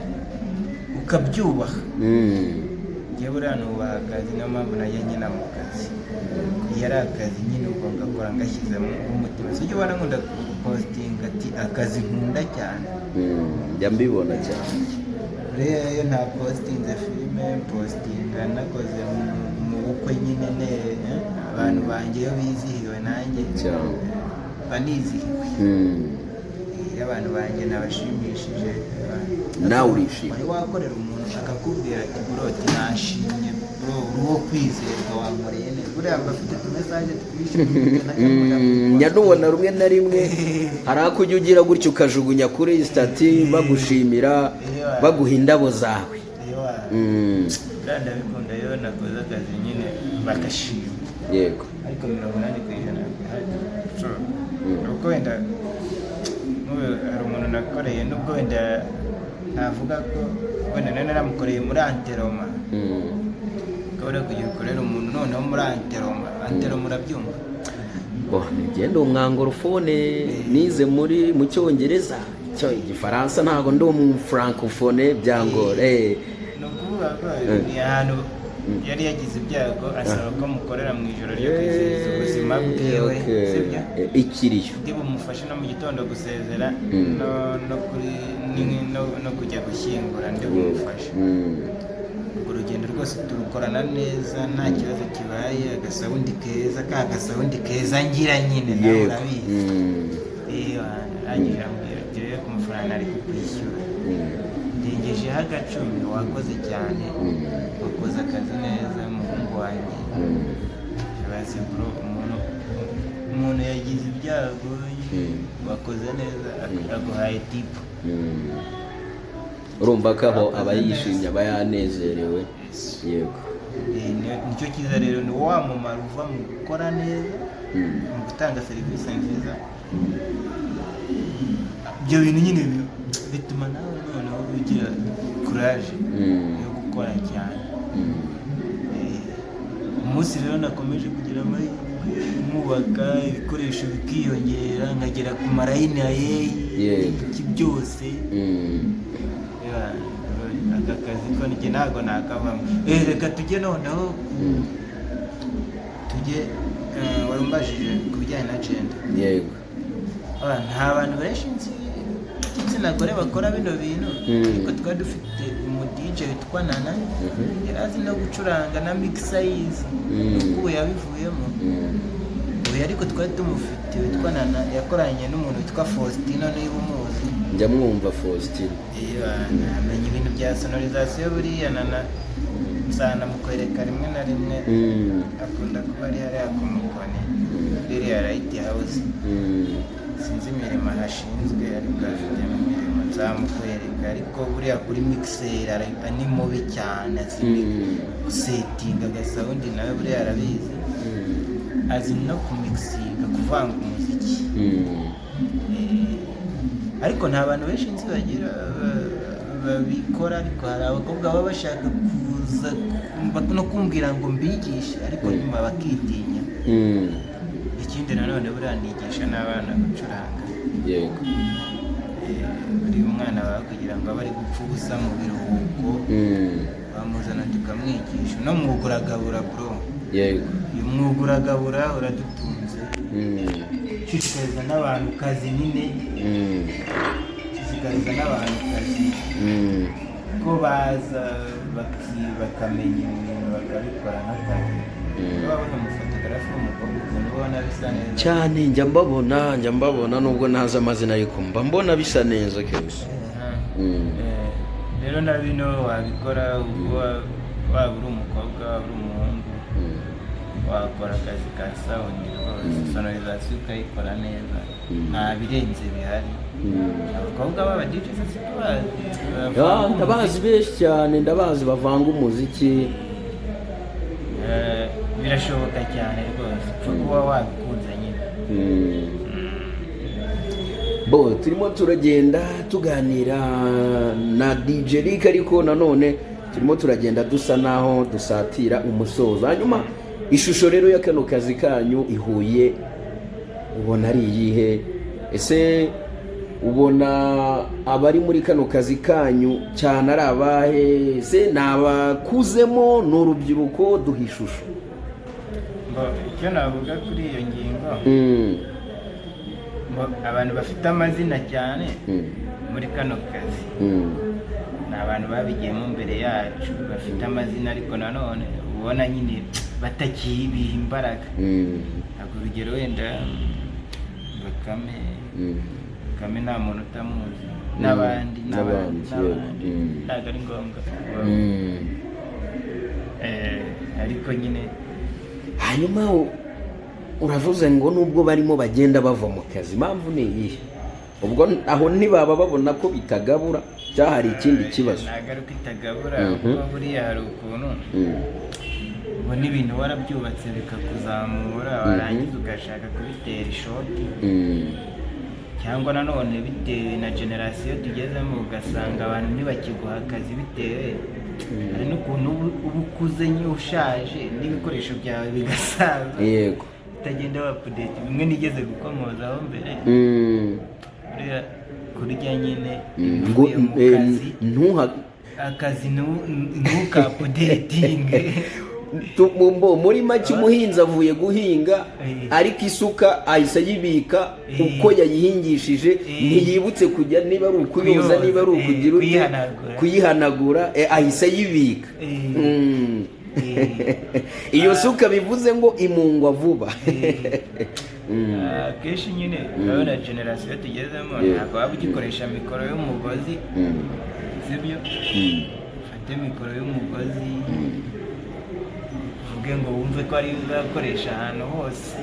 ukabyubaha. Njyewe buriya nubaha akazi, niyo mpamvu najya nkina mu kazi. Iyo ari akazi nyine ubwo ngakora ngashyizemo umutima. Si ujya ubona nkunda gupostinga ati "akazi nkunda cyane"? Njya mbibona cyane. Rero iyo nta postinze filime, postinga nakoze mu bukwe nyine abantu banjye iyo bizihiwe nanjye Cyane. mba nizihiwe. Iyo abantu banjye nabashimishije, Nawe urishima. Wari wakorera umuntu akakubwira ati "Bro," ati "nashimye bro, uri uwo kwizerwa, wankoreye neza." Buriya mba afite utumessage twinshi. Njya nubona rumwe na rimwe hari ako ujya ugira gutyo ukajugunya kuri status, bagushimira, baguha indabo zawe. Buriya ndabikunda iyo nakoze akazi nyine bagashima. Ariko 80% kuko wenda nk'ubu hari umuntu nakoreye, nubwo wenda navuga ko wenda nari naramukoreye muri enterrement. Ukabona kugira ukorera umuntu noneho muri enterrement. Enterrement urabyumva? Bo, ngende umwanglophone, nize muri mu Cyongereza. Cyo igifaransa ntabwo ndi umufrancophone, byangora. Ni ukuvuga ko ni ahantu yari yagize ibyago, asaba ko mukorera mu ijoro ryo kwizihiza ubuzima bwiwe. Sibyo? Ikiriyo. Ndi bumufashe no mu gitondo gusezera, no kuri no kujya gushyingura ndi bumufashe. Urwo rugendo rwose turukorana neza, nta kibazo kibaye, agasound keza, ka gasound keza ngira nyine nawe urabizi. Iyo arangije ambwira ati: "Rero ku mafaranga ari kukwishyura ndengejeho agacumi, wakoze cyane, wakoze akazi neza, muhungu wanjye." Bazi bro, umuntu yagize ibyago, wakoze neza, aguhaye tip. Urumva ko aho aba yishimye, aba yanezerewe, yego. Nicyo cyiza rero, ni wa mumaro uva mu gukora neza, mu gutanga serivisi nziza. Ibyo bintu nyine bituma nawe noneho ugira courage yo gukora cyane. Umunsi rero nakomeje kugira amahirwe, nkubaka ibikoresho bikiyongera, nkagera ku maline ya yeyi, iki byose. Yeah, aka kazi ko njye ntabwo nakavamo. Reka tujye noneho tujye, wari umbajije ku bijyanye na gender. Yego. Nta bantu benshi nzi b'igitsina gore bakora bino bintu, ariko twari dufite umu DJ witwa Nana, yari azi no gucuranga na mixer yizi, kuko ubu yabivuyemo. Ubu ariko twari tumufite witwa Nana, yakoranye n'umuntu witwa Faustino, niba umuzi. Njya mwumva Faustin. Iyo amenya ibintu bya sonorisation, buriya Nana nzanamukwereka rimwe na rimwe. Akunda kuba ari hariya ku Mukoni, ririya Light House. Sinzi imirimo ahashinzwe, ariko afitemo imirimo, nzamukwereka. Ariko buriya kuri mixer ni mubi cyane, azi gusettinga agasound, nawe buriya arabizi. Azi no kumixinga, kuvanga umuziki. Ariko nta bantu benshi nzi bagira babikora, ariko hari abakobwa baba bashaka kuza no kumbwira ngo mbigishe, ariko nyuma bakitinya. Ikindi nanone buriya nigisha n'abana gucuranga. Buri mwana baba kugira ngo abe ari gupfa ubusa mu biruhuko, bamuzana tukamwigisha. No mwuga uragabura bro. Uyu mwuga uragabura, uradutunze. Ushishikariza n'abantu kazi nyine, ushishikariza n'abantu kazi ko baza bakamenya ibintu, bakabikora nk'akazi. Wabona umufotogarafi w'umukobwa, ukuntu ubona bisa neza. Cyane, njya mbabona nubwo ntazi amazina, ariko mba mbona bisa neza kenshi. Rero na bino wabikora, waba uri umukobwa, waba uri umuhungu, wakora akazi ka sound rwose, sonorisation ukayikora neza, nta birenze bihari. Abakobwa b'aba DJ se tubazi? Ndabazi benshi cyane, ndabazi bavanga umuziki. Birashoboka cyane rwose, upfa kuba wabikunze nyine. Bo turimo turagenda tuganira na DJ Rick, ariko nanone turimo turagenda dusa naho dusatira umusozo. Hanyuma ishusho rero ya kano kazi kanyu ihuye ubona ari iyihe? Ese ubona abari muri kano kazi kanyu cyane ari abahe? Ese ni abakuzemo, ni urubyiruko? Duha ishusho. Mbo, icyo navuga kuri iyo ngingo, mbo, abantu bafite amazina cyane muri kano kazi ni abantu babigiyemo mbere yacu, bafite amazina, ariko nanone ubona nyine batakibiha imbaraga. Ntabwo urugero wenda Bakame. Bakame nta muntu utamuzi, n'abandi n'abandi. N'abandi, yego. N'abandi. Ntabwo ari ngombwa. Ariko nyine Hanyuma uravuze ngo nubwo barimo bagenda bava mu kazi, impamvu ni iyihe? Ubwo aho ntibaba babona ko bitagabura, cyangwa hari ikindi kibazo? Ntabwo ari uko itagabura, kuko buriya hari ukuntu ubona ibintu warabyubatse bikakuzamura, warangiza ugashaka kubitera ishoti, cyangwa nanone bitewe na generation tugezemo, ugasanga abantu ntibakiguha akazi, bitewe hari n'ukuntu uba ukuze nyine, ushaje, n'ibikoresho byawe bigasaza, utagenda wa update bimwe nigeze gukomozaho mbere. Buriya kurya nyine Ngo ibivuye mu kazi, akazi ntukaupdatinge. Muri make, umuhinzi avuye guhinga, ariko isuka ahise ayibika uko yayihingishije, ntiyibutse kujya, niba ari ukuyoza, Kuyoza, niba ari ukugira ute, kuyihanagura. Kuyihanagura, ahise ayibika. Iyo suka bivuze ngo imungwa vuba. Akenshi nyine urabona generation tugezemo, ntabwo waba ugikoresha mikoro y'umugozi, sibyo? Ufate mikoro y'umugozi, uvuge ngo wumve ko ariyo uzakoresha ahantu hose,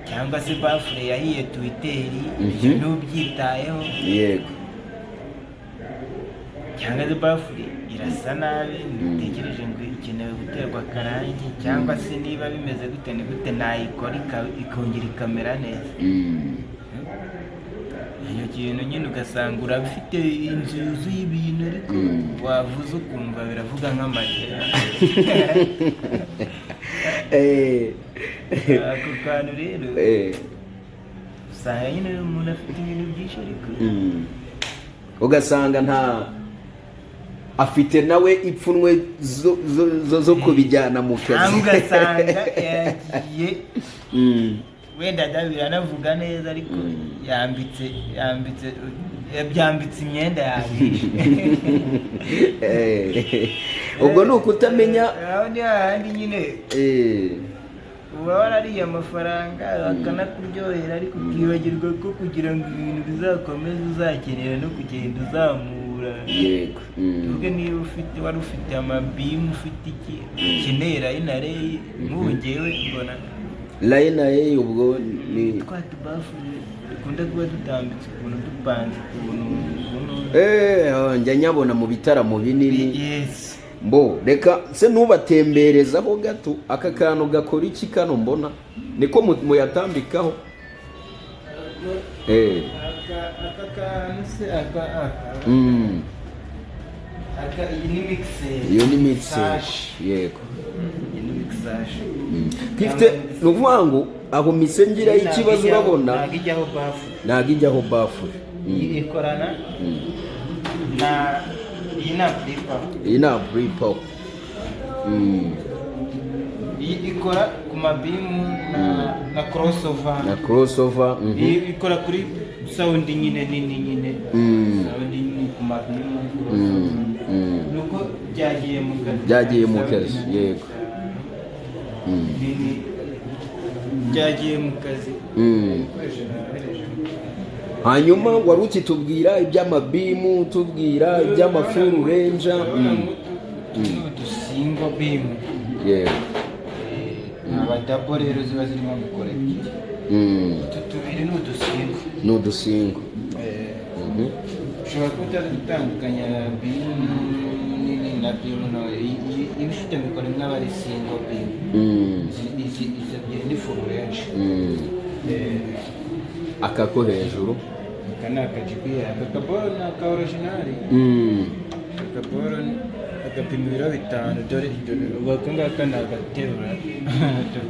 cyangwa se baffle yahiye tweeter, ibyo ntubyitayeho, cyangwa se baffle irasa nabi, ntutekereje ngo ikenewe guterwa akarangi, cyangwa se niba bimeze gute, ni gute nayikora ikongera ikamera neza. Icyo kintu nyine ugasanga urafite inzu yuzuye ibintu, ariko wavuze ukumva biravuga nk'amadera. Ako kantu rero, usanga nyine umuntu afite ibintu byinshi, ariko Ugasanga nta afite nawe ipfunwe zo kubijyana mu kazi. Cyangwa ugasanga yagiye, wenda da biranavuga neza, ariko yambitse yabyambitse imyenda yabishe. Ubwo ni ukutamenya. Aho ni hahandi nyine uba warariye amafaranga bakanakuryohera, ariko ukibagirwa ko kugira ngo ibintu bizakomeze uzakenera no kugenda uzamura. Tuvuge niba ufite, wari ufite amabeam, ufite iki, ukeneye line array. Nk'ubu ngewe mbona Line array ubwo ni twa tubaffle dukunda kuba dutambitse ukuntu, dupanze ukuntu. Oh, njya nyabona mu bitaramo binini. Yes. Mbo reka se ntubatemberezaho gato, aka kantu gakora iki? Kano mbona niko muyatambikaho. Aka kantu se, aka aka, iyi ni mixer. Iyo ni mixer. Mixage. Yego. Iyi ni mixage. Ifite, ni ukuvuga ngo aho mise ngiraho ikibazo, urabona, Ntabwo ijyaho baffle. Ntabwo ijyaho baffle. Iyi ikorana na, iyi ni ampli power. Iyi ni ampli power. Iyi ikora ku mabeam na crossover. Na crossover. Iyi ikora kuri sound nyine nini nyine, sound nini ku mabeam, crossover. Nuko byagiye mu kazi. Byagiye mu Sound kazi, nini. Yego. Nini byagiye mu kazi. Ibikoresho nabohereje. Hanyuma wari ukitubwira iby'amabeam, tubwira iby'amafuru renja. Urabona nk'utu ni udusingle beam. Abadouble rero ziba zirimo mikoro ebyiri. Utu tubiri ni udusingle. Ni udusingle. Ushobora kuba utazi gutandukanya beam nini na beam ntoya. Iba ifite mikoro imwe aba ari single beam. Izi ebyiri ni full range. Aka ko hejuru? Aka ni aka JBL. Aka kaboro ni aka original. Aka kaboro agapima ibiro 5. Dore dore, ubu aka ngaka ni agaterura. Dore.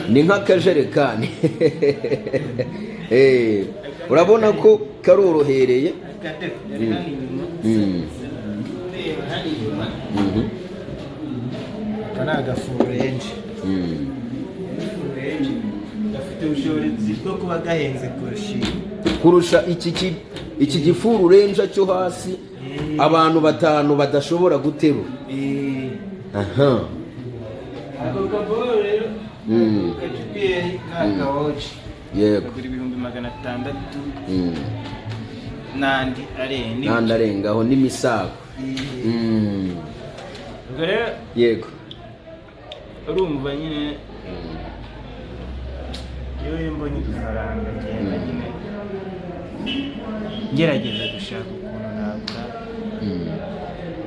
Ni nk'akajerekani. Urabona ko karorohereye. Aka dore hano inyuma. Reba hano inyuma. Aka ni agafull range. Full range gafite ubushobozi bwo kuba gahenze kurusha iyi. Kurusha iki gifull range cyo hasi abantu batanu badashobora guterura. Aha. Ako kaboro rero, ka JBL ni akawoci. Kagura 600,000 n'andi arenga. N'andi arengaho n'imisago. Ubwo rero urumva nyine, iyo mbonye udufaranga ngenda nyine ngerageza gushaka ukuntu nagura,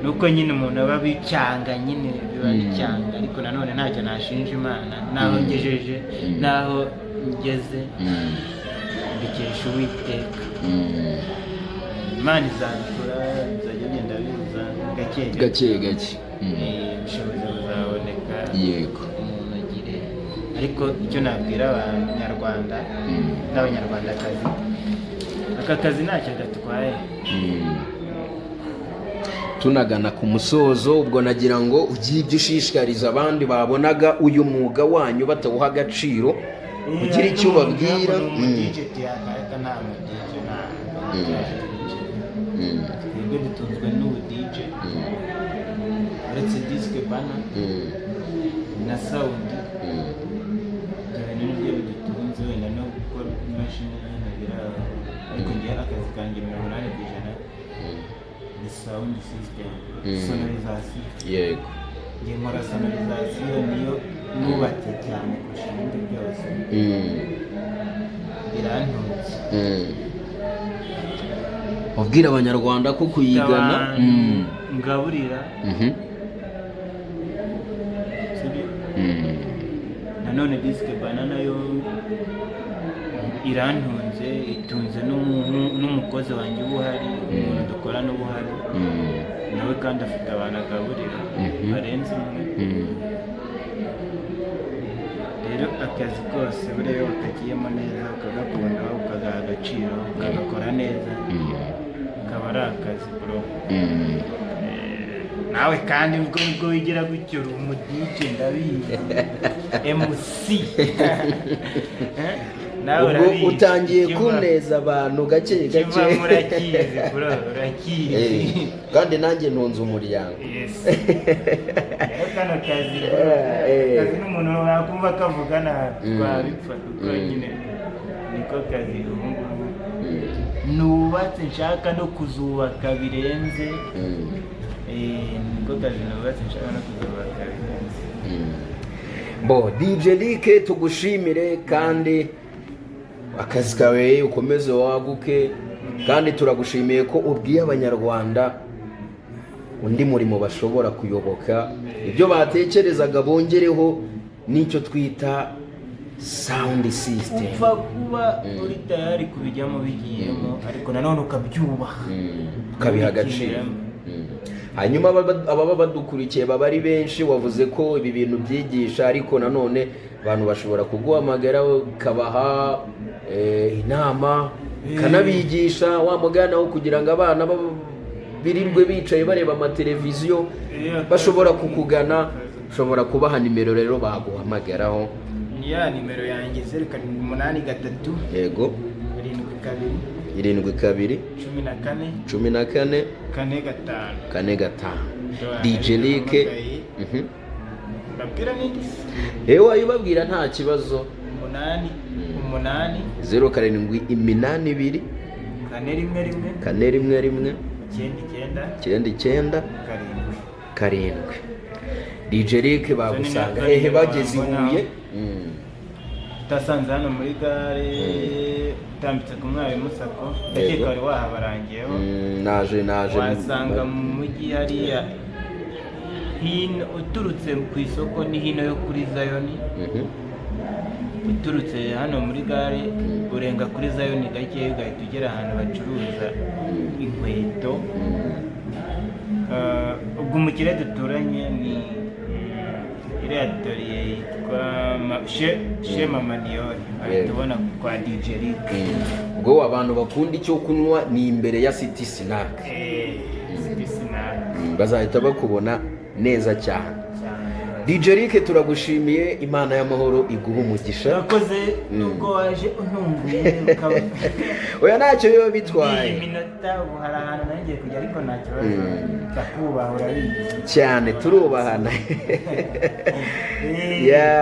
nuko nyine umuntu aba bicyanga nyine, biba bicyanga, ariko nanone ntacyo nashinja Imana n'aho ngejeje, n'aho ngeze mbikesha Uwiteka. Imana izabikora, bizajya bigenda biza gake gake. Gake gake. Ubushobozi buzaboneka, umuntu agire. Ariko icyo nabwira Abanyarwanda n'Abanyarwandakazi, aka kazi ntacyo gatwaye. Tunagana ku musozo, ubwo nagira ngo ugire ibyo ushishikariza abandi babonaga uyu mwuga wanyu batawuha agaciro, ugire icyo ubabwira. Umu DJ tuyakaka, nta mu DJ, nta twebwe dutunzwe n'ubu DJ, uretse disc burner na sound. Ibyo bintu nibyo bidutunze, wenda no gukora imashini nyine biraho, ariko ngewe akazi kanjye 80% ni sound system, sonorisation. Njye nkora sonorisation, niyo nubatse cyane kurusha ibindi byose, birantunze. Ubwira Abanyarwanda ko kuyigana Abantu ngaburira, sibyo? Nanone disc burner nayo irantunze, itunze n'umukozi wanjye uba uhari, umuntu dukorana uba uhari, nawe kandi afite abantu agaburira barenze umwe. Rero akazi kose buriya iyo wakagiyemo neza, ukagakunda, ukagaha agaciro, ukagakora neza, kaba ari akazi, bro. Nawe kandi ubwo ubwo wigira gutyo, uri umu DJ, ndabizi, MC. Nawe Ubwo urabizi. utangiye kuneza abantu gake gake. Ikivamo urakizi, bro, urakizi. Kandi nanjye ntunze umuryango. Yes, rero kano kazi, bro, kazi n'umuntu wakumva kavuga nabi twabipfa, kuko nyine niko kazi ubu ngubu nubatse, nshaka no kuzubaka birenze. Niko kazi nubatse, nshaka no kuzubaka birenze. Bo DJ Lick, tugushimire kandi akazi kawe ukomeze waguke, kandi turagushimiye ko ubwiye Abanyarwanda undi murimo bashobora kuyoboka, ibyo batekerezaga bongereho n'icyo twita sound system. Upfa kuba uri tayari kubijyamo, bigiyemo, ariko nanone ukabyubaha, ukabiha agaciro. Hanyuma ababa badukurikiye baba ari benshi. Wavuze ko ibi bintu byigisha, ariko nanone abantu bashobora kuguhamagara ukabaha inama, ukanabigisha wa mugana wo kugira ngo abana birirwe bicaye bareba amateleviziyo, bashobora kukugana, ushobora kubaha nimero rero baguhamagaraho. Ni ya nimero yanjye, 0783, 72, 72, 14, 14, 45. 45. Ndabona DJ Lick. nahamagaye. Mbabwira n'indi se? Ewe, wayibabwira nta kibazo. 88, 0782, 411, 411, 99, 99, 7. 7. DJ Lick bagusanga Izo ni hehe nimero bageze i wambona. Huye? Utasanze hano muri gare, utambitse ku Mwarimu SACCO, ndakeka wari wahabarangiyeho. Naje. Wasanga mu mujyi hariya hino, uturutse ku isoko ni hino yo kuri Zayoni. Uturutse hano muri gare, urenga kuri Zayoni gakeya, ugahita ugera ahantu bacuruza inkweto. Ubwo umukire duturanye ni iriya toriye yitwa Chez Mama Niyori, wahita ubona kwa DJ Rick. Ubwo abantu bakunda icyo kunywa ni imbere ya City Snack. City Snack. Bazahita bakubona neza cyane. Cyane. DJ Rick, turagushimiye, Imana y'amahoro iguha umugisha. Urakoze, nubwo waje untunguye ukaba Oya, ntacyo biba iyi bitwaye. minota ubu hari ahantu nangiye kujya, ariko nta kibazo, ndakubaha, urabizi. Cyane, turubahana. Yeah.